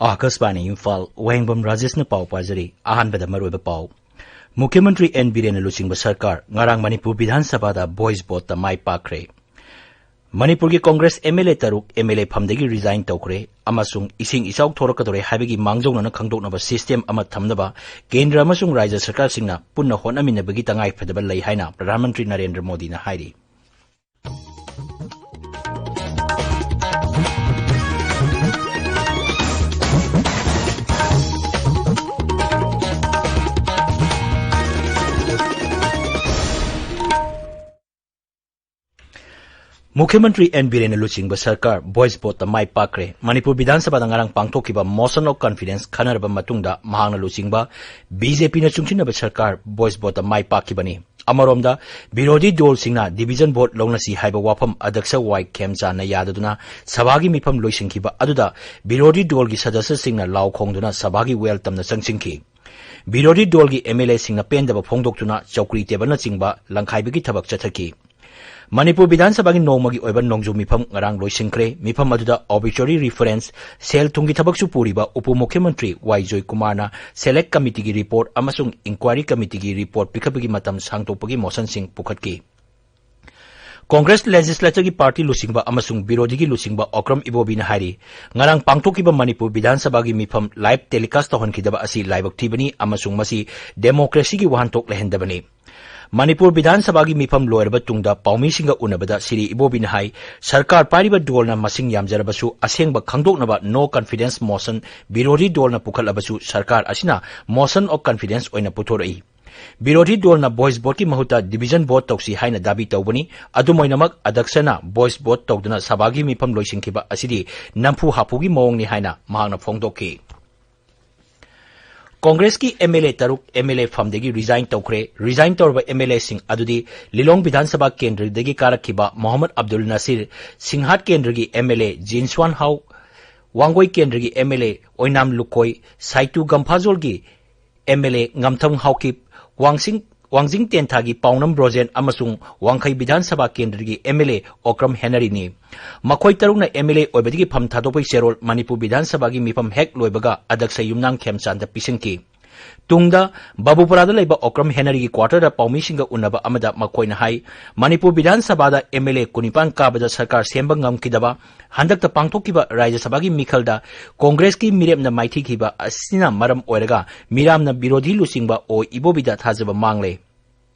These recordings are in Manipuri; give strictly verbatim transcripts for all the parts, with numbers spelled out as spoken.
ꯑꯥꯀꯥꯁꯕꯥꯅꯤ ꯏꯝꯐꯥꯜ, ꯋꯥꯍꯦꯡꯕꯝ ꯔꯥꯖꯦꯁꯅ ꯄꯥꯎ ꯄꯥꯖꯔꯤ꯫ ꯑꯍꯥꯟꯕꯗ ꯃꯔꯨꯑꯣꯏꯕ ꯄꯥꯎ꯫ ꯃꯨꯈ꯭ꯌ ꯃꯟꯇ꯭ꯔꯤ ꯑꯦꯟ ꯕꯤꯔꯦꯟꯅ ꯂꯨꯆꯤꯡꯕ ꯁꯔꯀꯥꯔ ꯉꯔꯥꯡ ꯃꯅꯤꯄꯨꯔ ꯕꯤꯙꯥꯟ ꯁꯚꯥꯗ ꯚꯣꯏꯁ ꯚꯣꯠꯇ ꯃꯥꯏ ꯄꯥꯛꯈ꯭ꯔꯦ꯫ ꯃꯅꯤꯄꯨꯔꯒꯤ ꯀꯣꯡꯒ꯭ꯔꯦꯁ ꯑꯦꯝ ꯑꯦꯜ ꯑꯦ ꯇꯔꯨꯛ ꯑꯦꯝ ꯑꯦꯜ ꯑꯦ ꯐꯝꯗꯒꯤ ꯔꯤꯖꯥꯏꯟ ꯇꯧꯈ꯭ꯔꯦ ꯑꯃꯁꯨꯡ ꯏꯁꯤꯡ ꯏꯆꯥꯎ ꯊꯣꯔꯛꯀꯗꯧꯔꯦ ꯍꯥꯏꯕꯒꯤ ꯃꯥꯡꯖꯧꯅꯅ ꯈꯪꯗꯣꯛꯅꯕ ꯁꯤꯁꯇꯦꯝ ꯑꯃ ꯊꯝꯅꯕ ꯀꯦꯟꯗ꯭ꯔ ꯑꯃꯁꯨꯡ ꯔꯥꯖ꯭ꯌ ꯁꯔꯀꯥꯔꯁꯤꯡꯅ ꯄꯨꯟꯅ ꯍꯣꯠꯅꯃꯤꯟꯅꯕꯒꯤ ꯇꯉꯥꯏꯐꯗꯕ ꯂꯩ ꯍꯥꯏꯅ ꯄ꯭ꯔꯙꯥꯟ ꯃꯟꯇ꯭ꯔꯤ ꯅꯔꯦꯟꯗ꯭ꯔ ꯃꯣꯗꯤꯅ ꯍꯥꯏꯔꯤ꯫ ꯃꯨꯈ꯭ꯌ ꯃꯟꯇ꯭ꯔꯤ ꯑꯦꯟ ꯕꯤꯔꯦꯟꯅ ꯂꯨꯆꯤꯡꯕ ꯁꯔꯀꯥꯔ ꯚꯣꯏꯁ ꯚꯣꯠꯇ ꯃꯥꯏ ꯄꯥꯛꯈ꯭ꯔꯦ꯫ ꯃꯅꯤꯄꯨꯔ ꯕꯤꯙꯥꯟ ꯁꯚꯥꯗ ꯉꯔꯥꯡ ꯄꯥꯡꯊꯣꯛꯈꯤꯕ ꯃꯣꯁꯟ ꯑꯣꯐ ꯀꯟꯐꯤꯗꯦꯟꯁ ꯈꯟꯅꯔꯕ ꯃꯇꯨꯡꯗ ꯃꯍꯥꯛꯅ ꯂꯨꯆꯤꯡꯕ ꯕꯤ ꯖꯦ ꯄꯤꯅ ꯆꯨꯡꯁꯤꯟꯅꯕ ꯁꯔꯀꯥꯔ ꯚꯣꯏꯁ ꯚꯣꯠꯇ ꯃꯥꯏ ꯄꯥꯛꯈꯤꯕꯅꯤ꯫ ꯑꯃꯔꯣꯝꯗ, ꯕꯤꯔꯣꯙꯤ ꯗꯣꯜꯁꯤꯡꯅ ꯗꯤꯚꯤꯖꯟ ꯚꯣꯠ ꯂꯧꯅꯁꯤ ꯍꯥꯏꯕ ꯋꯥꯐꯝ ꯑꯗ꯭ꯌꯛꯁ ꯋꯥꯏ ꯈꯦꯝꯆꯥꯟꯅ ꯌꯥꯗꯗꯨꯅ ꯁꯚꯥꯒꯤ ꯃꯤꯐꯝ ꯂꯣꯏꯁꯤꯟꯈꯤꯕ ꯑꯗꯨꯗ ꯕꯤꯔꯣꯙꯤ ꯗꯣꯜꯒꯤ ꯁꯗꯁ꯭ꯌꯁꯤꯡꯅ ꯂꯥꯎ ꯈꯣꯡꯗꯨꯅ ꯁꯚꯥꯒꯤ ꯋꯦꯜꯇꯝꯅ ꯆꯪꯁꯤꯟꯈꯤ꯫ ꯕꯤꯔꯣꯙꯤ ꯗꯣꯜꯒꯤ ꯑꯦꯝ ꯑꯦꯜ ꯑꯦꯁꯤꯡꯅ ꯄꯦꯟꯗꯕ ꯐꯣꯡꯗꯣꯛꯇꯨꯅ ꯆꯧꯀ꯭ꯔꯤ ꯇꯦꯕꯜꯅꯆꯤꯡꯕ ꯂꯪꯈꯥꯏꯕꯒꯤ ꯊꯕꯛ ꯆꯠꯊꯈꯤ꯫ ꯃꯅꯤꯄꯨꯔ ꯕꯤꯙꯥꯟ ꯁꯚꯥꯒꯤ ꯅꯣꯡꯃꯒꯤ ꯑꯣꯏꯕ ꯅꯣꯡꯖꯨ ꯃꯤꯐꯝ ꯉꯔꯥꯡ ꯂꯣꯏꯁꯤꯟꯈ꯭ꯔꯦ꯫ ꯃꯤꯐꯝ ꯑꯗꯨꯗ ꯑꯣꯕꯤꯆꯔꯤ ꯔꯤꯐꯔꯦꯟꯁ, ꯁꯦꯜ ꯊꯨꯝꯒꯤ ꯊꯕꯛꯁꯨ ꯄꯨꯔꯤꯕ ꯎꯄ ꯃꯨꯈ꯭ꯌ ꯃꯟꯇ꯭ꯔꯤ ꯋꯥꯏ ꯖꯣꯏꯀꯨꯃꯥꯔꯅ ꯁꯦꯂꯦꯛ ꯀꯃꯤꯇꯤꯒꯤ ꯔꯤꯄꯣꯔꯠ ꯑꯃꯁꯨꯡ ꯏꯟꯀ꯭ꯋꯥꯏꯔꯤ ꯀꯃꯤꯇꯤꯒꯤ ꯔꯤꯄꯣꯔꯠ ꯄꯤꯈꯠꯄꯒꯤ ꯃꯇꯝ ꯁꯥꯡꯗꯣꯛꯄꯒꯤ ꯃꯣꯁꯟꯁꯤꯡ ꯄꯨꯈꯠꯈꯤ꯫ ꯀꯣꯡꯒ꯭ꯔꯦꯁ ꯂꯦꯖꯤꯁꯂꯦꯆꯔꯒꯤ ꯄꯥꯔꯇꯤ ꯂꯨꯆꯤꯡꯕ ꯑꯃꯁꯨꯡ ꯕꯤꯔꯣꯙꯤꯒꯤ ꯂꯨꯆꯤꯡꯕ ꯑꯣꯀ꯭ꯔꯝ ꯏꯕꯣꯕꯤꯅ ꯍꯥꯏꯔꯤ, ꯉꯔꯥꯡ ꯄꯥꯡꯊꯣꯛꯈꯤꯕ ꯃꯅꯤꯄꯨꯔ ꯕꯤꯙꯥꯟ ꯁꯚꯥꯒꯤ ꯃꯤꯐꯝ ꯂꯥꯏꯚ ꯇꯦꯂꯤꯀꯥꯁ ꯇꯧꯍꯟꯈꯤꯗꯕ ꯑꯁꯤ ꯂꯥꯏꯕꯛ ꯊꯤꯕꯅꯤ ꯑꯃꯁꯨꯡ ꯃꯁꯤ ꯗꯦꯃꯣꯀ꯭ꯔꯦꯁꯤꯒꯤ ꯋꯥꯍꯟꯊꯣꯛ ꯂꯩꯍꯟꯗꯕꯅꯤ꯫ ꯃꯅꯤꯄꯨꯔ ꯕꯤꯙꯥꯟ ꯁꯚꯥꯒꯤ ꯃꯤꯐꯝ ꯂꯣꯏꯔꯕ ꯇꯨꯡꯗ ꯄꯥꯎꯃꯤꯁꯤꯡꯒ ꯎꯅꯕꯗ ꯁꯤꯔꯤ ꯏꯕꯣꯕꯤꯅ ꯍꯥꯏ, ꯁꯔꯀꯥꯔ ꯄꯥꯏꯔꯤꯕ ꯗꯣꯜꯅ ꯃꯁꯤꯡ ꯌꯥꯝꯖꯔꯕꯁꯨ ꯑꯁꯦꯡꯕ ꯈꯪꯗꯣꯛꯅꯕ ꯅꯣ ꯀꯟꯐꯤꯗꯦꯟꯁ ꯃꯣꯁꯟ ꯕꯤꯔꯣꯙꯤ ꯗꯣꯜꯅ ꯄꯨꯈꯠꯂꯕꯁꯨ ꯁꯔꯀꯥꯔ ꯑꯁꯤꯅ ꯃꯣꯁꯟ ꯑꯣꯐ ꯀꯟꯐꯤꯗꯦꯟꯁ ꯑꯣꯏꯅ ꯄꯨꯊꯣꯔꯛꯏ꯫ ꯕꯤꯔꯣꯙꯤ ꯗꯣꯜꯅ ꯚꯣꯏꯁ ꯚꯣꯠꯀꯤ ꯃꯍꯨꯠꯇ ꯗꯤꯚꯤꯖꯟ ꯚꯣꯠ ꯇꯧꯁꯤ ꯍꯥꯏꯅ ꯗꯥꯕꯤ ꯇꯧꯕꯅꯤ꯫ ꯑꯗꯨꯝ ꯑꯣꯏꯅꯃꯛ, ꯑꯗ꯭ꯌꯛꯁꯅ ꯚꯣꯏꯁ ꯚꯣꯠ ꯇꯧꯗꯨꯅ ꯁꯚꯥꯒꯤ ꯃꯤꯐꯝ ꯂꯣꯏꯁꯤꯟꯈꯤꯕ ꯑꯁꯤꯗꯤ ꯅꯝꯐꯨ ꯍꯥꯐꯨꯒꯤ ꯃꯑꯣꯡꯅꯤ ꯍꯥꯏꯅ ꯃꯍꯥꯛꯅ ꯐꯣꯡꯗꯣꯛꯈꯤ꯫ ꯀꯣꯡꯒ꯭ꯔꯦꯁꯀꯤ ꯑꯦꯝ ꯑꯦꯜ ꯑꯦ ꯇꯔꯨꯛ ꯑꯦꯝ ꯑꯦꯜ ꯑꯦ ꯐꯝꯗꯒꯤ ꯔꯤꯖꯥꯏꯟ ꯇꯧꯈ꯭ꯔꯦ꯫ ꯔꯤꯖꯥꯏꯟ ꯇꯧꯔꯕ ꯑꯦꯝ ꯑꯦꯜ ꯑꯦꯁꯤꯡ ꯑꯗꯨꯗꯤ ꯂꯤꯂꯣꯡ ꯕꯤꯙꯥꯟ ꯁꯚꯥ ꯀꯦꯟꯗ꯭ꯔꯗꯒꯤ ꯀꯥꯔꯛꯈꯤꯕ ꯃꯣꯍꯝꯃꯗ ꯑꯕꯗꯨꯜ ꯅꯁꯤꯔ, ꯁꯤꯡꯍꯥꯠ ꯀꯦꯟꯗ꯭ꯔꯒꯤ M L A Ginsuan Hau, Wangoi ꯀꯦꯟꯗ꯭ꯔꯒꯤ M L A Oinam Lukhoi, Saitu ꯒꯝꯐꯥꯖꯣꯜꯒꯤ ꯑꯦꯝ ꯑꯦꯜ ꯑꯦ ꯉꯝꯊꯪ ꯍꯥꯎꯀꯤꯞ, ꯋꯥꯡꯁꯤꯡ, ꯋꯥꯡꯖꯤꯡ ꯇꯦꯟꯊꯥꯒꯤ ꯄꯥꯎꯅꯝ ꯕ꯭ꯔꯣꯖꯦꯟ ꯑꯃꯁꯨꯡ ꯋꯥꯡꯈꯩ ꯕꯤꯙꯥꯟ ꯁꯚꯥ ꯀꯦꯟꯗ꯭ꯔꯒꯤ ꯑꯦꯝ ꯑꯦꯜ ꯑꯦ ꯑꯣꯀ꯭ꯔꯝ ꯍꯦꯅꯔꯤꯅꯤ꯫ ꯃꯈꯣꯏ ꯇꯔꯨꯛꯅ ꯑꯦꯝ ꯑꯦꯜ ꯑꯦ ꯑꯣꯏꯕꯗꯒꯤ ꯐꯝ ꯊꯥꯗꯣꯛꯄꯒꯤ ꯆꯦꯔꯣꯜ ꯃꯅꯤꯄꯨꯔ ꯕꯤꯙꯥꯟ ꯁꯚꯥꯒꯤ ꯃꯤꯐꯝ ꯍꯦꯛ ꯂꯣꯏꯕꯒ ꯑꯗꯛꯁ ꯌꯨꯝꯅꯥꯝ ꯈꯦꯝꯆꯥꯟꯗ ꯄꯤꯁꯤꯟꯈꯤ꯫ ꯇꯨꯡꯗ ꯕꯥꯕꯨꯄꯨꯔꯥꯗ ꯂꯩꯕ ꯑꯣꯀ꯭ꯔꯝ ꯍꯦꯅꯔꯤꯒꯤ ꯀ꯭ꯋꯥꯇꯔꯗ ꯄꯥꯎꯃꯤꯁꯤꯡꯒ ꯎꯅꯕ ꯑꯃꯗ ꯃꯈꯣꯏꯅ ꯍꯥꯏ, ꯃꯅꯤꯄꯨꯔ ꯕꯤꯙꯥꯟ ꯁꯚꯥꯗ ꯑꯦꯝ ꯑꯦꯜ ꯑꯦ ꯀꯨꯟꯅꯤꯄꯥꯟ ꯀꯥꯕꯗ ꯁꯔꯀꯥꯔ ꯁꯦꯝꯕ ꯉꯝꯈꯤꯗꯕ, ꯍꯟꯗꯛꯇ ꯄꯥꯡꯊꯣꯛꯈꯤꯕ ꯔꯥꯖ꯭ꯌ ꯁꯚꯥꯒꯤ ꯃꯤꯈꯜꯗ ꯀꯣꯡꯒ꯭ꯔꯦꯁꯀꯤ ꯃꯤꯔꯦꯞꯅ ꯃꯥꯏꯊꯤꯈꯤꯕ ꯑꯁꯤꯅ ꯃꯔꯝ ꯑꯣꯏꯔꯒ ꯃꯤꯌꯥꯝꯅ ꯕꯤꯔꯣꯙꯤ ꯂꯨꯆꯤꯡꯕ ꯑꯣ ꯏꯕꯣꯕꯤꯗ ꯊꯥꯖꯕ ꯃꯥꯡꯂꯦ꯫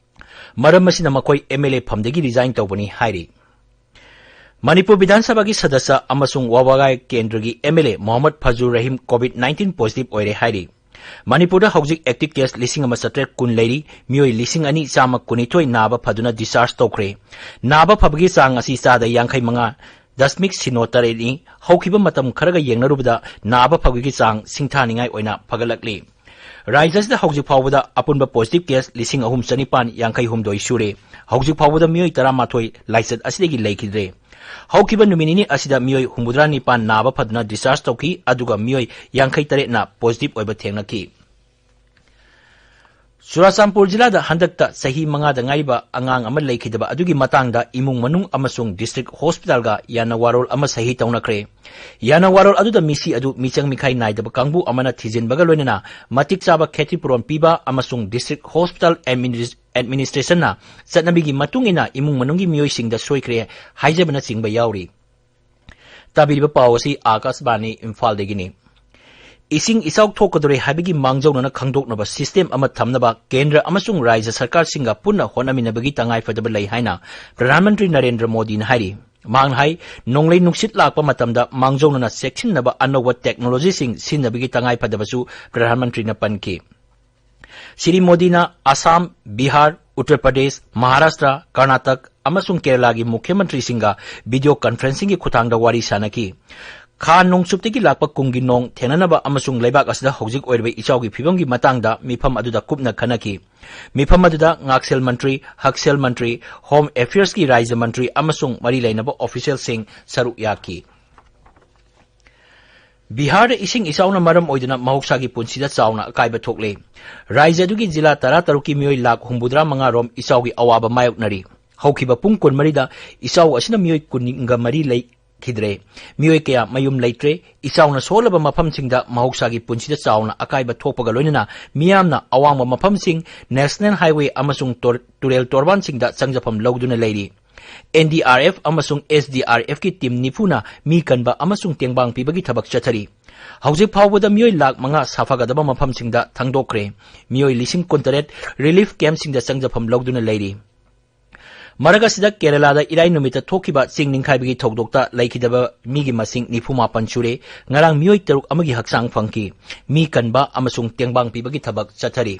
ꯃꯔꯝ ꯑꯁꯤꯅ ꯃꯈꯣꯏ ꯑꯦꯝ ꯑꯦꯜ ꯑꯦ ꯐꯝꯗꯒꯤ ꯔꯤꯖꯥꯏꯟ ꯇꯧꯕꯅꯤ ꯍꯥꯏꯔꯤ꯫ ꯃꯅꯤꯄꯨꯔ ꯕꯤꯙꯥꯟ ꯁꯚꯥꯒꯤ ꯁꯗꯁ꯭ꯌ ꯑꯃꯁꯨꯡ ꯋꯥꯕꯒꯥꯏ ꯀꯦꯟꯗ꯭ꯔꯒꯤ M L A Mohammad Fajur Rahim COVID nineteen positive ꯑꯣꯏꯔꯦ ꯍꯥꯏꯔꯤ꯫ ꯃꯅꯤꯄꯨꯔꯗ ꯍꯧꯖꯤꯛ ꯑꯦꯛꯇꯤꯚ ꯀꯦꯁ ꯂꯤꯁꯤꯡ ꯑꯃ ꯆꯥꯇ꯭ꯔꯦꯠ ꯀꯨꯟ ꯂꯩꯔꯤ, ꯃꯤꯑꯣꯏ ꯂꯤꯁꯤꯡ ꯑꯅꯤ ꯆꯥꯝꯃ ꯀꯨꯟꯅꯤꯊꯣꯏ ꯅꯥꯕ ꯐꯗꯨꯅ ꯗꯤꯁꯆꯥꯔꯖ ꯇꯧꯈ꯭ꯔꯦ꯫ ꯅꯥꯕ ꯐꯕꯒꯤ ꯆꯥꯡ ꯑꯁꯤ ꯆꯥꯗ ꯌꯥꯡꯈꯩ ꯃꯉꯥ ꯗꯁꯃꯤꯛ ꯁꯤꯅꯣ ꯇꯔꯦꯠꯅꯤ꯫ ꯍꯧꯈꯤꯕ ꯃꯇꯝ ꯈꯔꯒ ꯌꯦꯡꯅꯔꯨꯕꯗ ꯅꯥꯕ ꯐꯕꯒꯤ ꯆꯥꯡ ꯁꯤꯡꯊꯥꯅꯤꯡꯉꯥꯏ ꯑꯣꯏꯅ ꯐꯒꯠꯂꯛꯂꯤ꯫ ꯔꯥꯖ꯭ꯌ ꯑꯁꯤꯗ ꯍꯧꯖꯤꯛ ꯐꯥꯎꯕꯗ ꯑꯄꯨꯟꯕ ꯄꯣꯖꯤꯇꯤꯚ ꯀꯦꯁ ꯂꯤꯁꯤꯡ ꯑꯍꯨꯝ ꯆꯅꯤꯄꯥꯟ ꯌꯥꯡꯈꯩ ꯍꯨꯝꯗꯣꯏ ꯁꯨꯔꯦ꯫ ꯍꯧꯖꯤꯛ ꯐꯥꯎꯕꯗ ꯃꯤꯑꯣꯏ ꯇꯔꯥꯃꯥꯊꯣꯏ ꯂꯥꯏꯆꯠ ꯑꯁꯤꯗꯒꯤ ꯂꯩꯈꯤꯗ꯭ꯔꯦ꯫ ꯍꯧꯈꯤꯕ ꯅꯨꯃꯤꯠ ꯅꯤꯅꯤ ꯑꯁꯤꯗ ꯃꯤꯑꯣꯏ ꯍꯨꯝꯐꯨꯇꯔꯥ ꯅꯤꯄꯥꯟ ꯅꯥꯕ ꯐꯗꯨꯅ ꯗꯤꯁꯆꯥꯔꯖ ꯇꯧꯈꯤ, ꯑꯗꯨꯒ ꯃꯤꯑꯣꯏ ꯌꯥꯡꯈꯩ ꯇꯔꯦꯠꯅ ꯄꯣꯖꯤꯇꯤꯚ ꯑꯣꯏꯕ ꯊꯦꯡꯅꯈꯤ꯫ ꯆꯨꯔꯥꯆꯥꯟꯄꯨꯔ ꯖꯤꯂꯥꯗ ꯍꯟꯗꯛꯇ ꯆꯍꯤ ꯃꯉꯥꯗ ꯉꯥꯏꯔꯤꯕ ꯑꯉꯥꯡ ꯑꯃ ꯂꯩꯈꯤꯗꯕ ꯑꯗꯨꯒꯤ ꯃꯇꯥꯡꯗ ꯏꯃꯨꯡ ꯃꯅꯨꯡ ꯑꯃꯁꯨꯡ ꯗꯤꯁꯇ꯭ꯔꯤꯛ ꯍꯣꯁꯄꯤꯇꯥꯜꯒ ꯌꯥꯅ ꯋꯥꯔꯣꯜ ꯑꯃ ꯁꯍꯤ ꯇꯧꯅꯈ꯭ꯔꯦ꯫ ꯌꯥꯅ ꯋꯥꯔꯣꯜ ꯑꯗꯨꯗ ꯃꯤꯁꯤ ꯑꯗꯨ ꯃꯤꯆꯪ ꯃꯤꯈꯥꯏ ꯅꯥꯏꯗꯕ ꯀꯥꯡꯕꯨ ꯑꯃꯅ ꯊꯤꯖꯤꯟꯕꯒ ꯂꯣꯏꯅꯅ ꯃꯇꯤꯛ ꯆꯥꯕ ꯈꯦꯇꯤꯄꯨꯔꯣꯟ ꯄꯤꯕ ꯑꯃꯁꯨꯡ ꯗꯤꯁꯇ꯭ꯔꯤꯛ ꯍꯣꯁꯄꯤꯇꯥꯜ ꯑꯦꯗꯃꯤꯅꯤꯁ-, ꯑꯦꯗꯃꯤꯅꯤꯁꯇ꯭ꯔꯦꯁꯟꯅ ꯆꯠꯅꯕꯤꯒꯤ ꯃꯇꯨꯡ ꯏꯟꯅ ꯏꯃꯨꯡ ꯃꯅꯨꯡꯒꯤ ꯃꯤꯑꯣꯏꯁꯤꯡꯗ ꯁꯣꯏꯈ꯭ꯔꯦ ꯍꯥꯏꯖꯕꯅꯆꯤꯡꯕ ꯌꯥꯎꯔꯤ꯫ ꯇꯥꯕꯤꯔꯤꯕ ꯄꯥꯎ ꯑꯁꯤ ꯑꯥꯀꯥꯁꯕꯥꯅꯤ ꯏꯝꯐꯥꯜꯗꯒꯤꯅꯤ꯫ ꯏꯁꯤꯡ ꯏꯆꯥꯎ ꯊꯣꯛꯀꯗꯧꯔꯦ ꯍꯥꯏꯕꯒꯤ ꯃꯥꯡꯖꯧꯅꯅ ꯈꯪꯗꯣꯛꯅꯕ ꯁꯤꯁꯇꯦꯝ ꯑꯃ ꯊꯝꯅꯕ ꯀꯦꯟꯗ꯭ꯔ ꯑꯃꯁꯨꯡ ꯔꯥꯖ꯭ꯌ ꯁꯔꯀꯥꯔꯁꯤꯡꯒ ꯄꯨꯟꯅ ꯍꯣꯠꯅꯃꯤꯟꯅꯕꯒꯤ ꯇꯉꯥꯏꯐꯗꯕ ꯂꯩ ꯍꯥꯏꯅ ꯄ꯭ꯔꯙꯥꯟ ꯃꯟꯇ꯭ꯔꯤ ꯅꯔꯦꯟꯗ꯭ꯔ ꯃꯣꯗꯤꯅ ꯍꯥꯏꯔꯤ꯫ ꯃꯍꯥꯛꯅ ꯍꯥꯏ, ꯅꯣꯡꯂꯩ ꯅꯨꯡꯁꯤꯠ ꯂꯥꯛꯄ ꯃꯇꯝꯗ ꯃꯥꯡꯖꯧꯅꯅ ꯆꯦꯛꯁꯤꯟꯅꯕ ꯑꯅꯧꯕ ꯇꯦꯛꯅꯣꯂꯣꯖꯤꯁꯤꯡ ꯁꯤꯖꯤꯟꯅꯕꯒꯤ ꯇꯉꯥꯏꯐꯗꯕꯁꯨ ꯄ꯭ꯔꯙꯥꯟ ꯃꯟꯇ꯭ꯔꯤꯅ ꯄꯟꯈꯤ꯫ ꯁ꯭ꯔꯤ ꯃꯣꯗꯤꯅ ꯑꯁꯥꯝ, ꯕꯤꯍꯥꯔ, ꯎꯠꯇꯔ ꯄ꯭ꯔꯗꯦꯁ, ꯃꯍꯥꯔꯥꯁꯇ꯭ꯔ, ꯀꯔꯅꯥꯇꯛ ꯑꯃꯁꯨꯡ ꯀꯦꯔꯂꯥꯒꯤ ꯃꯨꯈ꯭ꯌ ꯃꯟꯇ꯭ꯔꯤꯁꯤꯡꯒ ꯚꯤꯗꯤꯑꯣ ꯀꯟꯐꯔꯦꯟꯁꯤꯡꯒꯤ ꯈꯨꯠꯊꯥꯡꯗ ꯋꯥꯔꯤ ꯁꯥꯅꯈꯤ꯫ ꯈꯥ ꯅꯣꯡꯆꯨꯞꯇꯒꯤ ꯂꯥꯛꯄ ꯀꯨꯝꯒꯤ ꯅꯣꯡ ꯊꯦꯡꯅꯅꯕ ꯑꯃꯁꯨꯡ ꯂꯩꯕꯥꯛ ꯑꯁꯤꯗ ꯍꯧꯖꯤꯛ ꯑꯣꯏꯔꯤꯕ ꯏꯆꯥꯎꯒꯤ ꯐꯤꯕꯝꯒꯤ ꯃꯇꯥꯡꯗ ꯃꯤꯐꯝ ꯑꯗꯨꯗ ꯀꯨꯞꯅ ꯈꯟꯅꯈꯤ꯫ ꯃꯤꯐꯝ ꯑꯗꯨꯗ ꯉꯥꯛꯁꯦꯜ ꯃꯟꯇ꯭ꯔꯤ, ꯍꯛꯁꯦꯜ ꯃꯟꯇ꯭ꯔꯤ, ꯍꯣꯝ ꯑꯦꯐꯤꯌꯔꯁꯀꯤ ꯔꯥꯖ꯭ꯌ ꯃꯟꯇ꯭ꯔꯤ ꯑꯃꯁꯨꯡ ꯃꯔꯤ ꯂꯩꯅꯕ ꯑꯣꯐꯤꯁꯤꯌꯦꯜꯁꯤꯡ ꯁꯔꯨꯛ ꯌꯥꯈꯤ꯫ ꯕꯤꯍꯥꯔꯗ ꯏꯁꯤꯡ ꯏꯆꯥꯎꯅ ꯃꯔꯝ ꯑꯣꯏꯗꯨꯅ ꯃꯍꯧꯁꯥꯒꯤ ꯄꯨꯟꯁꯤꯗ ꯆꯥꯎꯅ ꯑꯀꯥꯏꯕ ꯊꯣꯛꯂꯦ꯫ ꯔꯥꯖ꯭ꯌ ꯑꯗꯨꯒꯤ ꯖꯤꯂꯥ ꯇꯔꯥꯇꯔꯨꯛꯀꯤ ꯃꯤꯑꯣꯏ ꯂꯥꯈ ꯍꯨꯝꯐꯨꯇꯔꯥ ꯃꯉꯥ ꯔꯣꯝ ꯏꯆꯥꯎꯒꯤ ꯑꯋꯥꯕ ꯃꯥꯌꯣꯛꯅꯔꯤ꯫ ꯍꯧꯈꯤꯕ ꯄꯨꯡ ꯀꯨꯟꯃꯔꯤꯗ ꯏꯆꯥꯎ ꯑꯁꯤꯅ ꯃꯤꯑꯣꯏ ꯀꯨꯟꯒ ꯃꯔꯤ ꯂꯩꯈꯤꯗ꯭ꯔꯦ꯫ ꯃꯤꯑꯣꯏ ꯀꯌꯥ ꯃꯌꯨꯝ ꯂꯩꯇ꯭ꯔꯦ꯫ ꯏꯆꯥꯎꯅ ꯁꯣꯛꯍꯜꯂꯕ ꯃꯐꯝꯁꯤꯡꯗ ꯃꯍꯧꯁꯥꯒꯤ ꯄꯨꯟꯁꯤꯗ ꯆꯥꯎꯅ ꯑꯀꯥꯏꯕ ꯊꯣꯛꯄꯒ ꯂꯣꯏꯅꯅ ꯃꯤꯌꯥꯝꯅ ꯑꯋꯥꯡꯕ ꯃꯐꯝꯁꯤꯡ, ꯅꯦꯁꯅꯦꯜ ꯍꯥꯏꯋꯦ ꯑꯃꯁꯨꯡ ꯇꯣꯔ-, ꯇꯨꯔꯦꯜ ꯇꯣꯔꯕꯥꯟꯁꯤꯡꯗ ꯆꯪꯖꯐꯝ ꯂꯧꯗꯨꯅ ꯂꯩꯔꯤ꯫ ꯑꯦꯟ ꯗꯤ ꯑꯥꯔ ꯑꯦꯐ ꯑꯃꯁꯨꯡ ꯑꯦꯁ ꯗꯤ ꯑꯥꯔ ꯑꯦꯐꯀꯤ ꯇꯤꯝ ꯅꯤꯐꯨꯅ ꯃꯤ ꯀꯟꯕ ꯑꯃꯁꯨꯡ ꯇꯦꯡꯕꯥꯡ ꯄꯤꯕꯒꯤ ꯊꯕꯛ ꯆꯠꯊꯔꯤ꯫ ꯍꯧꯖꯤꯛ ꯐꯥꯎꯕꯗ ꯃꯤꯑꯣꯏ ꯂꯥꯈ ꯃꯉꯥ ꯁꯥꯐꯒꯗꯕ ꯃꯐꯝꯁꯤꯡꯗ ꯊꯪꯗꯣꯛꯈ꯭ꯔꯦ꯫ ꯃꯤꯑꯣꯏ ꯂꯤꯁꯤꯡ ꯀꯨꯟꯇꯔꯦꯠ ꯔꯤꯂꯤꯐ ꯀꯦꯝꯞꯁꯤꯡꯗ ꯆꯪꯖꯐꯝ ꯂꯧꯗꯨꯅ ꯂꯩꯔꯤ꯫ ꯃꯔꯛ ꯑꯁꯤꯗ ꯀꯦꯔꯂꯥꯗ ꯏꯔꯥꯏ ꯅꯨꯃꯤꯠꯇ ꯊꯣꯛꯈꯤꯕ ꯆꯤꯡ ꯅꯤꯡꯈꯥꯏꯕꯒꯤ ꯊꯧꯗꯣꯛꯇ ꯂꯩꯈꯤꯗꯕ ꯃꯤꯒꯤ ꯃꯁꯤꯡ ꯅꯤꯐꯨ ꯃꯥꯄꯟ ꯁꯨꯔꯦ꯫ ꯉꯔꯥꯡ ꯃꯤꯑꯣꯏ ꯇꯔꯨꯛ ꯑꯃꯒꯤ ꯍꯛꯆꯥꯡ ꯐꯪꯈꯤ꯫ ꯃꯤ ꯀꯟꯕ ꯑꯃꯁꯨꯡ ꯇꯦꯡꯕꯥꯡ ꯄꯤꯕꯒꯤ ꯊꯕꯛ ꯆꯠꯊꯔꯤ꯫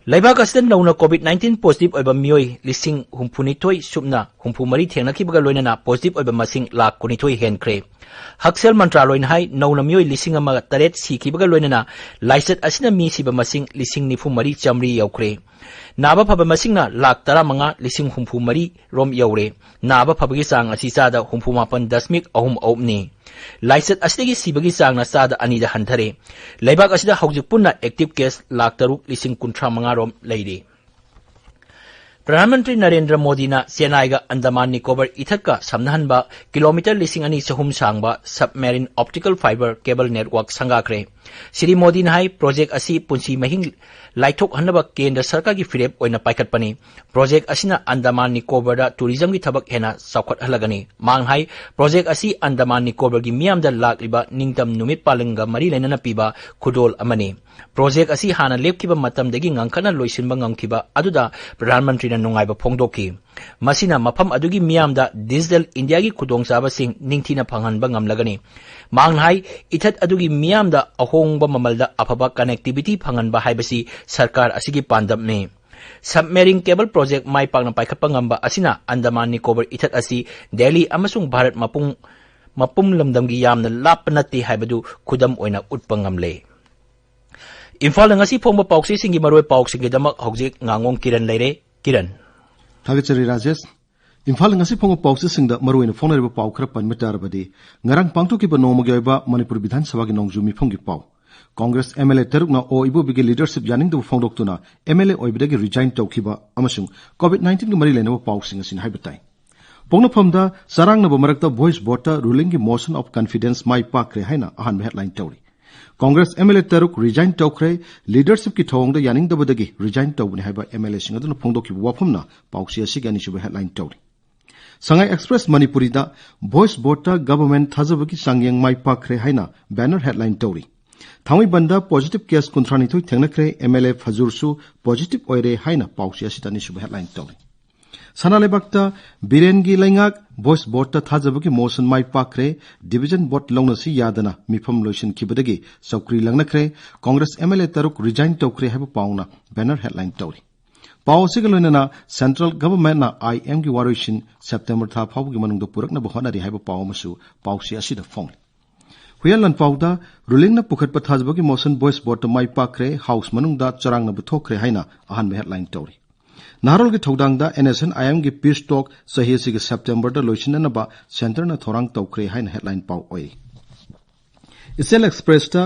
ꯂꯩꯕꯥꯛ ꯑꯁꯤꯗ ꯅꯧꯅ ꯀꯣꯚꯤꯗ ꯅꯥꯏꯟꯇꯤꯟ ꯄꯣꯖꯤꯇꯤꯚ ꯑꯣꯏꯕ ꯃꯤꯑꯣꯏ ꯂꯤꯁꯤꯡ ꯍꯨꯝꯐꯨꯅꯤꯊꯣꯏ ꯁꯨꯞꯅ ꯍꯨꯝꯐꯨ ꯃꯔꯤ ꯊꯦꯡꯅꯈꯤꯕꯒ ꯂꯣꯏꯅꯅ ꯄꯣꯖꯤꯇꯤꯚ ꯑꯣꯏꯕ ꯃꯁꯤꯡ ꯂꯥꯈ ꯀꯨꯟꯅꯤꯊꯣꯏ ꯍꯦꯟꯈ꯭ꯔꯦ꯫ ꯍꯛꯁꯦꯜ ꯃꯟꯇ꯭ꯔꯥꯂꯣꯏꯅ ꯍꯥꯏ, ꯅꯧꯅ ꯃꯤꯑꯣꯏ ꯂꯤꯁꯤꯡ ꯑꯃ ꯇꯔꯦꯠ ꯁꯤꯈꯤꯕꯒ ꯂꯣꯏꯅꯅ ꯂꯥꯏꯆꯠ ꯑꯁꯤꯅ ꯃꯤ ꯁꯤꯕ ꯃꯁꯤꯡ ꯂꯤꯁꯤꯡ ꯅꯤꯐꯨ ꯃꯔꯤ ꯆꯥꯃꯔꯤ ꯌꯧꯈ꯭ꯔꯦ꯫ ꯅꯥꯕ ꯐꯕ ꯃꯁꯤꯡꯅ ꯂꯥꯈ ꯇꯔꯥꯃꯉꯥ ꯂꯤꯁꯤꯡ ꯍꯨꯝꯐꯨ ꯃꯔꯤ ꯔꯣꯝ ꯌꯧꯔꯦ꯫ ꯅꯥꯕ ꯐꯕꯒꯤ ꯆꯥꯡ ꯑꯁꯤ ꯆꯥꯗ ꯍꯨꯝꯐꯨ ꯃꯥꯄꯟ ꯗꯁꯃꯤꯛ ꯑꯍꯨꯝ ꯑꯍꯨꯝꯅꯤ꯫ ꯂꯥꯏꯆꯠ ꯑꯁꯤꯗꯒꯤ ꯁꯤꯕꯒꯤ ꯆꯥꯡꯅ ꯆꯥꯗ ꯑꯅꯤꯗ ꯍꯟꯊꯔꯦ꯫ ꯂꯩꯕꯥꯛ ꯑꯁꯤꯗ ꯍꯧꯖꯤꯛ ꯄꯨꯟꯅ ꯑꯦꯛꯇꯤꯚ ꯀꯦꯁ ꯂꯥꯈ ꯇꯔꯨꯛ ꯂꯤꯁꯤꯡ ꯀꯨꯟꯊ꯭ꯔꯥ ꯃꯉꯥ ꯔꯣꯝ ꯂꯩꯔꯤ꯫ ꯄ꯭ꯔꯙꯥꯟ ꯃꯟꯇ꯭ꯔꯤ ꯅꯔꯦꯟꯗ꯭ꯔ ꯃꯣꯗꯤꯅ ꯆꯦꯟꯅꯥꯏꯒ ꯑꯟꯗꯃꯥꯟ ꯅꯤꯀꯣꯕꯔ ꯏꯊꯠꯀ ꯁꯝꯅꯍꯟꯕ ꯀꯤꯂꯣꯃꯤꯇꯔ ꯂꯤꯁꯤꯡ ꯑꯅꯤ ꯆꯍꯨꯝ ꯁꯥꯡꯕ submarine optical fibre cable network ꯁꯪꯒꯥꯈ꯭ꯔꯦ꯫ ꯁ꯭ꯔꯤ ꯃꯣꯗꯤꯅ ꯍꯥꯏ, ꯄ꯭ꯔꯣꯖꯦꯛ ꯑꯁꯤ ꯄꯨꯟꯁꯤ ꯃꯍꯤꯡ ꯂꯥꯏꯊꯣꯛꯍꯟꯅꯕ ꯀꯦꯟꯗ꯭ꯔ ꯁꯔꯀꯥꯔꯒꯤ ꯐꯤꯔꯦꯞ ꯑꯣꯏꯅ ꯄꯥꯏꯈꯠꯄꯅꯤ꯫ ꯄ꯭ꯔꯣꯖꯦꯛ ꯑꯁꯤꯅ ꯑꯟꯗꯃꯥꯟ ꯅꯤꯀꯣꯕꯔꯗ ꯇꯨꯔꯤꯖꯝꯒꯤ ꯊꯕꯛ ꯍꯦꯟꯅ ꯆꯥꯎꯈꯠꯍꯜꯂꯒꯅꯤ꯫ ꯃꯥꯡ ꯍꯥꯏ, ꯄ꯭ꯔꯣꯖꯦꯛ ꯑꯁꯤ ꯑꯟꯗꯃꯥꯟ ꯅꯤꯀꯣꯕꯔꯒꯤ ꯃꯤꯌꯥꯝꯗ ꯂꯥꯛꯂꯤꯕ ꯅꯤꯡꯇꯝ ꯅꯨꯃꯤꯠ ꯄꯥꯂꯟꯒ ꯃꯔꯤ ꯂꯩꯅꯅ ꯄꯤꯕ ꯈꯨꯗꯣꯜ ꯑꯃꯅꯤ꯫ ꯄ꯭ꯔꯣꯖꯦꯛ ꯑꯁꯤ ꯍꯥꯟꯅ ꯂꯦꯞꯈꯤꯕ ꯃꯇꯝꯗꯒꯤ ꯉꯟꯈꯠꯅ ꯂꯣꯏꯁꯤꯟꯕ ꯉꯝꯈꯤꯕ ꯑꯗꯨꯗ ꯄ꯭ꯔꯙꯥꯟ ꯃꯟꯇ꯭ꯔꯤꯅ ꯅꯨꯡꯉꯥꯏꯕ ꯐꯣꯡꯗꯣꯛꯈꯤ꯫ ꯃꯁꯤꯅ ꯃꯐꯝ ꯑꯗꯨꯒꯤ ꯃꯤꯌꯥꯝꯗ ꯗꯤꯖꯤꯇꯦꯜ ꯏꯟꯗꯤꯌꯥꯒꯤ ꯈꯨꯗꯣꯡꯆꯥꯕꯁꯤꯡ ꯅꯤꯡꯊꯤꯅ ꯐꯪꯍꯟꯕ ꯉꯝꯂꯒꯅꯤ꯫ ꯃꯍꯥꯛꯅ ꯍꯥꯏ, ꯏꯊꯠ ꯑꯗꯨꯒꯤ ꯃꯤꯌꯥꯝꯗ ꯑꯍꯣꯡꯕ ꯃꯃꯜꯗ ꯑꯐꯕ ꯀꯅꯦꯛꯇꯤꯚꯤꯇꯤ ꯐꯪꯍꯟꯕ ꯍꯥꯏꯕꯁꯤ ꯁꯔꯀꯥꯔ ꯑꯁꯤꯒꯤ ꯄꯥꯟꯗꯝꯅꯤ꯫ ꯁꯕꯃꯦꯔꯤꯟ ꯀꯦꯕꯜ ꯄ꯭ꯔꯣꯖꯦꯛ ꯃꯥꯏ ꯄꯥꯛꯅ ꯄꯥꯏꯈꯠꯄ ꯉꯝꯕ ꯑꯁꯤꯅ ꯑꯟꯗꯃꯥꯟ ꯅꯤꯀꯣꯕꯔ ꯏꯊꯠ ꯑꯁꯤ ꯗꯦꯜꯂꯤ ꯑꯃꯁꯨꯡ ꯚꯥꯔꯠ ꯃꯄꯨꯡ, ꯃꯄꯨꯝ ꯂꯝꯗꯝꯒꯤ ꯌꯥꯝꯅ ꯂꯥꯞꯄ ꯅꯠꯇꯦ ꯍꯥꯏꯕꯗꯨ ꯈꯨꯗꯝ ꯑꯣꯏꯅ ꯎꯠꯄ ꯉꯝꯂꯦ꯫ ꯏꯝꯐꯥꯜꯗ ꯉꯁꯤ ꯐꯣꯡꯕ ꯄꯥꯎꯆꯦꯁꯤꯡꯒꯤ ꯃꯔꯨꯑꯣꯏ ꯄꯥꯎꯁꯤꯡꯒꯤꯗꯃꯛ ꯍꯧꯖꯤꯛ ꯉꯥꯉꯣꯝ ꯀꯤꯔꯟ ꯂꯩꯔꯦ꯫ ꯀꯤꯔꯟ꯫ ꯊꯥꯒꯠꯆꯔꯤ ꯔꯥꯖꯦꯁ꯫ ꯏꯝꯐꯥꯜ꯫ ꯉꯁꯤ ꯐꯣꯡꯕ ꯄꯥꯎꯆꯦꯁꯤꯡꯗ ꯃꯔꯨꯑꯣꯏꯅ ꯐꯣꯡꯅꯔꯤꯕ ꯄꯥꯎ ꯈꯔ ꯄꯟꯕ ꯇꯥꯔꯕꯗꯤ, ꯉꯔꯥꯡ ꯄꯥꯡꯊꯣꯛꯈꯤꯕ ꯅꯣꯡꯃꯒꯤ ꯑꯣꯏꯕ ꯃꯅꯤꯄꯨꯔ ꯕꯤꯙꯥꯟ ꯁꯚꯥꯒꯤ ꯅꯣꯡꯖꯨ ꯃꯤꯐꯝꯒꯤ ꯄꯥꯎ, ꯀꯣꯡꯒ꯭ꯔꯦꯁ ꯑꯦꯝ ꯑꯦꯜ ꯑꯦ ꯇꯔꯨꯛꯅ ꯑꯣ ꯏꯕꯣꯕꯤꯒꯤ ꯂꯤꯗꯔꯁꯤꯞ ꯌꯥꯅꯤꯡꯗꯕ ꯐꯣꯡꯗꯣꯛꯇꯨꯅ ꯑꯦꯝ ꯑꯦꯜ ꯑꯦ ꯑꯣꯏꯕꯗꯒꯤ ꯔꯤꯖꯥꯏꯟ ꯇꯧꯈꯤꯕ ꯑꯃꯁꯨꯡ ꯀꯣꯚꯤꯗ ꯅꯥꯏꯟꯇꯤꯟꯒ ꯃꯔꯤ ꯂꯩꯅꯕ ꯄꯥꯎꯁꯤꯡ ꯑꯁꯤꯅꯤ ꯍꯥꯏꯕ ꯇꯥꯏ꯫ ꯄꯣꯛꯅꯐꯝꯗ ꯆꯔꯥꯡꯅꯕ ꯃꯔꯛꯇ ꯚꯣꯏꯁ ꯚꯣꯠꯇ ꯔꯨꯂꯤꯡꯒꯤ ꯃꯣꯁꯟ ꯑꯣꯐ ꯀꯟꯐꯤꯗꯦꯟꯁ ꯃꯥꯏ ꯄꯥꯛꯈ꯭ꯔꯦ ꯍꯥꯏꯅ ꯑꯍꯥꯟꯕ ꯍꯦꯗꯂꯥꯏꯟ ꯇꯧꯔꯤ꯫ ꯀꯣꯡꯒ꯭ꯔꯦꯁ ꯑꯦꯝ ꯑꯦꯜ ꯑꯦ ꯇꯔꯨꯛ ꯔꯤꯖꯥꯏꯟ ꯇꯧꯈ꯭ꯔꯦ, ꯂꯤꯗꯔꯁꯤꯞꯀꯤ ꯊꯧꯑꯣꯡꯗ ꯌꯥꯅꯤꯡꯗꯕꯗꯒꯤ ꯔꯤꯖꯥꯏꯟ ꯇꯧꯕꯅꯤ ꯍꯥꯏꯕ ꯑꯦꯝ ꯑꯦꯜ ꯑꯦꯁꯤꯡ ꯑꯗꯨꯅ ꯐꯣꯡꯗꯣꯛꯈꯤꯕ ꯋꯥꯐꯝꯅ ꯄꯥꯎꯆꯦ ꯑꯁꯤꯒꯤ ꯑꯅꯤꯁꯨꯕ ꯍꯦꯗꯂꯥꯏꯟ ꯇꯧꯔꯤ꯫ ꯁꯉꯥꯏ ꯑꯦꯛꯁꯄ꯭ꯔꯦꯁ ꯃꯅꯤꯄꯨꯔꯤꯗ ꯚꯣꯏꯁ ꯚꯣꯠꯇ ꯒꯚꯔꯟꯃꯦꯟꯠ ꯊꯥꯖꯕꯒꯤ ꯆꯥꯡꯌꯦꯡ ꯃꯥꯏ ꯄꯥꯛꯈ꯭ꯔꯦ ꯍꯥꯏꯅ ꯕꯦꯅꯔ ꯍꯦꯗꯂꯥꯏꯟ ꯇꯧꯔꯤ꯫ ꯊꯥꯡꯃꯩꯕꯟꯗ ꯄꯣꯖꯤꯇꯤꯚ ꯀꯦꯁ ꯀꯨꯟꯊ꯭ꯔꯥꯅꯤꯊꯣꯏ ꯊꯦꯡꯅꯈ꯭ꯔꯦ, ꯑꯦꯝ ꯑꯦꯜ ꯑꯦ ꯐꯖꯨꯔꯁꯨ ꯄꯣꯖꯤꯇꯤꯚ ꯑꯣꯏꯔꯦ ꯍꯥꯏꯅ ꯄꯥꯎꯆꯦ ꯑꯁꯤꯗ ꯑꯅꯤꯁꯨꯕ ꯍꯦꯗꯂꯥꯏꯟ ꯇꯧꯔꯤ꯫ ꯁꯅꯥ ꯂꯩꯕꯥꯛꯇ ꯕꯤꯔꯦꯟꯒꯤ ꯂꯩꯉꯥꯛ ꯚꯣꯏꯁ ꯚꯣꯠꯇ ꯊꯥꯖꯕꯒꯤ ꯃꯣꯁꯟ ꯃꯥꯏ ꯄꯥꯛꯈ꯭ꯔꯦ, ꯗꯤꯚꯤꯖꯟ ꯚꯣꯠ ꯂꯧꯅꯁꯤ ꯌꯥꯗꯅ ꯃꯤꯐꯝ ꯂꯣꯏꯁꯤꯟꯈꯤꯕꯗꯒꯤ ꯆꯧꯀ꯭ꯔꯤ ꯂꯪꯅꯈ꯭ꯔꯦ, ꯀꯣꯡꯒ꯭ꯔꯦꯁ ꯑꯦꯝ ꯑꯦꯜ ꯑꯦ ꯇꯔꯨꯛ ꯔꯤꯖꯥꯏꯟ ꯇꯧꯈ꯭ꯔꯦ ꯍꯥꯏꯕ ꯄꯥꯎꯅ ꯕꯦꯅꯔ ꯍꯦꯗꯂꯥꯏꯟ ꯇꯧꯔꯤ꯫ ꯄꯥꯎ ꯑꯁꯤꯒ ꯂꯣꯏꯅꯅ ꯁꯦꯟꯇ꯭ꯔꯦꯜ ꯒꯚꯔꯟꯃꯦꯟꯠꯅ ꯑꯥꯏ ꯑꯦꯝꯒꯤ ꯋꯥꯔꯣꯏꯁꯤꯟ ꯁꯦꯞꯇꯦꯝꯕꯔ ꯊꯥ ꯐꯥꯎꯕꯒꯤ ꯃꯅꯨꯡꯗ ꯄꯨꯔꯛꯅꯕ ꯍꯣꯠꯅꯔꯤ ꯍꯥꯏꯕ ꯄꯥꯎ ꯑꯃꯁꯨ ꯄꯥꯎꯆꯦ ꯑꯁꯤꯗ ꯐꯣꯡꯂꯤ꯫ ꯍꯨꯏꯌꯥꯟ ꯂꯥꯟꯄꯥꯎꯗ ꯔꯨꯂꯤꯡꯅ ꯄꯨꯈꯠꯄ ꯊꯥꯖꯕꯒꯤ ꯃꯣꯁꯟ ꯚꯣꯏꯁ ꯚꯣꯠꯇ ꯃꯥꯏ ꯄꯥꯛꯈ꯭ꯔꯦ, ꯍꯥꯎꯁ ꯃꯅꯨꯡꯗ ꯆꯔꯥꯡꯅꯕ ꯊꯣꯛꯈ꯭ꯔꯦ ꯍꯥꯏꯅ ꯑꯍꯥꯟꯕ ꯍꯦꯗꯂꯥꯏꯟ ꯇꯧꯔꯤ꯫ ꯅꯍꯥꯔꯣꯜꯒꯤ ꯊꯧꯗꯥꯡꯗ ꯑꯦꯟ ꯑꯦꯁ ꯑꯦꯟ ꯑꯥꯏ ꯑꯦꯝꯒꯤ ꯄꯤꯁ ꯇꯣꯛ ꯆꯍꯤ ꯑꯁꯤꯒꯤ ꯁꯦꯞꯇꯦꯝꯕꯔꯗ ꯂꯣꯏꯁꯤꯟꯅꯅꯕ ꯁꯦꯟꯇꯔꯅ ꯊꯧꯔꯥꯡ ꯇꯧꯈ꯭ꯔꯦ ꯍꯥꯏꯅ ꯍꯦꯗꯂꯥꯏꯟ ꯄꯥꯎ ꯑꯣꯏꯔꯤ꯫ ꯏꯆꯦꯜ ꯑꯦꯛꯁꯄ꯭ꯔꯦꯁꯇ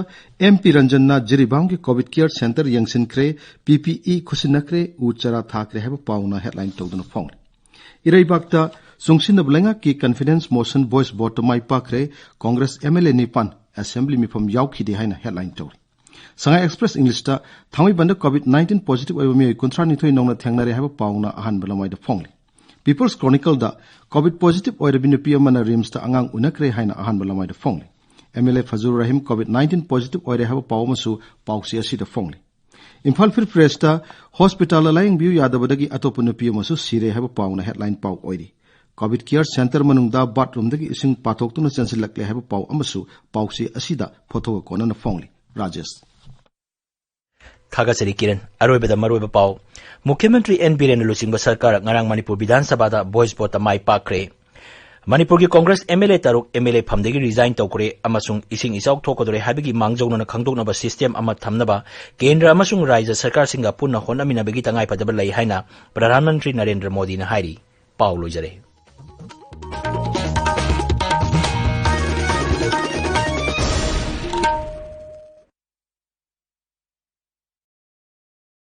ꯑꯦꯝ ꯄꯤ ꯔꯟꯖꯟꯅ ꯖꯤꯔꯤꯕꯥꯝꯒꯤ ꯀꯣꯚꯤꯗ ꯀꯤꯌꯔ ꯁꯦꯟꯇꯔ ꯌꯦꯡꯁꯤꯟꯈ꯭ꯔꯦ, ꯄꯤ ꯄꯤ ꯏ ꯈꯨꯠꯁꯤꯟꯅꯈ꯭ꯔꯦ, ꯎ ꯆꯥꯔꯥ ꯊꯥꯈ꯭ꯔꯦ ꯍꯥꯏꯕ ꯄꯥꯎꯅ ꯍꯦꯗꯂꯥꯏꯟ ꯇꯧꯗꯨꯅ ꯐꯣꯡꯂꯤ꯫ ꯏꯔꯩꯕꯥꯛꯇ ꯆꯨꯡꯁꯤꯟꯅꯕ ꯂꯩꯉꯥꯛꯀꯤ ꯀꯟꯐꯤꯗꯦꯟꯁ ꯃꯣꯁꯟ ꯚꯣꯏꯁ ꯚꯣꯠꯇ ꯃꯥꯏ ꯄꯥꯛꯈ꯭ꯔꯦ, ꯀꯣꯡꯒ꯭ꯔꯦꯁ ꯑꯦꯝ ꯑꯦꯜ ꯑꯦ ꯅꯤꯄꯥꯟ ꯑꯦꯁꯦꯝꯕ꯭ꯂꯤ ꯃꯤꯐꯝ ꯌꯥꯎꯈꯤꯗꯦ ꯍꯥꯏꯅ ꯍꯦꯗꯂꯥꯏꯟ ꯇꯧꯔꯤ꯫ ꯁꯉꯥꯏ ꯑꯦꯛꯁꯄ꯭ꯔꯦꯁ ꯏꯪꯂꯤꯁꯇ ꯊꯥꯡꯃꯩꯕꯟꯗ ꯀꯣꯚꯤꯗ ꯅꯥꯏꯟꯇꯤꯟ ꯄꯣꯖꯤꯇꯤꯚ ꯑꯣꯏꯕ ꯃꯤꯑꯣꯏ ꯀꯨꯟꯊ꯭ꯔꯥꯅꯤꯊꯣꯏ ꯅꯧꯅ ꯊꯦꯡꯅꯔꯦ ꯍꯥꯏꯕ ꯄꯥꯎꯅ ꯑꯍꯥꯟꯕ ꯂꯃꯥꯏꯗ ꯐꯣꯡꯂꯤ꯫ ꯄꯤꯄꯜꯁ ꯀ꯭ꯔꯣꯅꯤꯀꯜꯗ ꯀꯣꯚꯤꯗ ꯄꯣꯖꯤꯇꯤꯚ ꯑꯣꯏꯔꯕꯤ ꯅꯨꯄꯤ ꯑꯃꯅ ꯔꯤꯝꯁꯇ ꯑꯉꯥꯡ ꯎꯅꯈ꯭ꯔꯦ ꯍꯥꯏꯅ ꯑꯍꯥꯟꯕ ꯂꯃꯥꯏꯗ ꯐꯣꯡꯂꯤ꯫ M L A Fajur Rahim COVID nineteen positive ꯑꯣꯏꯔꯦ ꯍꯥꯏꯕ ꯄꯥꯎ ꯑꯃꯁꯨ ꯄꯥꯎꯆꯦ ꯑꯁꯤꯗ ꯐꯣꯡꯂꯤ꯫ ꯏꯝꯐꯥꯜ ꯐ꯭ꯔꯤ ꯄ꯭ꯔꯦꯁꯇ ꯍꯣꯁꯄꯤꯇꯥꯜꯗ ꯂꯥꯌꯦꯡꯕꯤꯌꯨ ꯌꯥꯗꯕꯗꯒꯤ ꯑꯇꯣꯞꯄ ꯅꯨꯄꯤ ꯑꯃꯁꯨ ꯁꯤꯔꯦ ꯍꯥꯏꯕ ꯄꯥꯎꯅ ꯍꯦꯗꯂꯥꯏꯟ ꯄꯥꯎ ꯑꯣꯏꯔꯤ꯫ ꯀꯣꯚꯤꯗ ꯀꯤꯌꯔ ꯁꯦꯟꯇꯔ ꯃꯅꯨꯡꯗ ꯕꯥꯠꯔꯨꯝꯗꯒꯤ ꯏꯁꯤꯡ ꯄꯥꯊꯣꯛꯇꯨꯅ ꯆꯦꯟꯁꯤꯜꯂꯛꯂꯦ ꯍꯥꯏꯕ ꯄꯥꯎ ꯑꯃꯁꯨ ꯄꯥꯎꯆꯦ ꯑꯁꯤꯗ ꯐꯣꯇꯣꯒ ꯀꯣꯟꯅꯅ ꯐꯣꯡꯂꯤ꯫ ꯔꯥꯖꯦꯁ꯫ ꯊꯥꯒꯠꯆꯔꯤ ꯀꯤꯔꯟ꯫ ꯑꯔꯣꯏꯕꯗ ꯃꯔꯨꯑꯣꯏꯕ ꯄꯥꯎ꯫ ꯃꯨꯈ꯭ꯌ ꯃꯟꯇ꯭ꯔꯤ ꯑꯦꯟ ꯕꯤꯔꯦꯟꯅ ꯂꯨꯆꯤꯡꯕ ꯁꯔꯀꯥꯔ ꯉꯔꯥꯡ ꯃꯅꯤꯄꯨꯔ ꯕꯤꯙꯥꯟ ꯁꯚꯥꯗ ꯚꯣꯏꯁ ꯚꯣꯠꯇ ꯃꯥꯏ ꯄꯥꯛꯈ꯭ꯔꯦ꯫ ꯃꯅꯤꯄꯨꯔꯒꯤ ꯀꯣꯡꯒ꯭ꯔꯦꯁ ꯑꯦꯝ ꯑꯦꯜ ꯑꯦ ꯇꯔꯨꯛ ꯑꯦꯝ ꯑꯦꯜ ꯑꯦ ꯐꯝꯗꯒꯤ ꯔꯤꯖꯥꯏꯟ ꯇꯧꯈ꯭ꯔꯦ ꯑꯃꯁꯨꯡ ꯏꯁꯤꯡ ꯏꯆꯥꯎ ꯊꯣꯛꯀꯗꯧꯔꯦ ꯍꯥꯏꯕꯒꯤ ꯃꯥꯡꯖꯧꯅꯅ ꯈꯪꯗꯣꯛꯅꯕ ꯁꯤꯁꯇꯦꯝ ꯑꯃ ꯊꯝꯅꯕ ꯀꯦꯟꯗ꯭ꯔ ꯑꯃꯁꯨꯡ ꯔꯥꯖ꯭ꯌ ꯁꯔꯀꯥꯔꯁꯤꯡꯒ ꯄꯨꯟꯅ ꯍꯣꯠꯅꯃꯤꯟꯅꯕꯒꯤ ꯇꯉꯥꯏꯐꯗꯕ ꯂꯩ ꯍꯥꯏꯅ ꯄ꯭ꯔꯙꯥꯟ ꯃꯟꯇ꯭ꯔꯤ ꯅꯔꯦꯟꯗ꯭ꯔ ꯃꯣꯗꯤꯅ ꯍꯥꯏꯔꯤ꯫ ꯄꯥꯎ ꯂꯣꯏꯖꯔꯦ꯫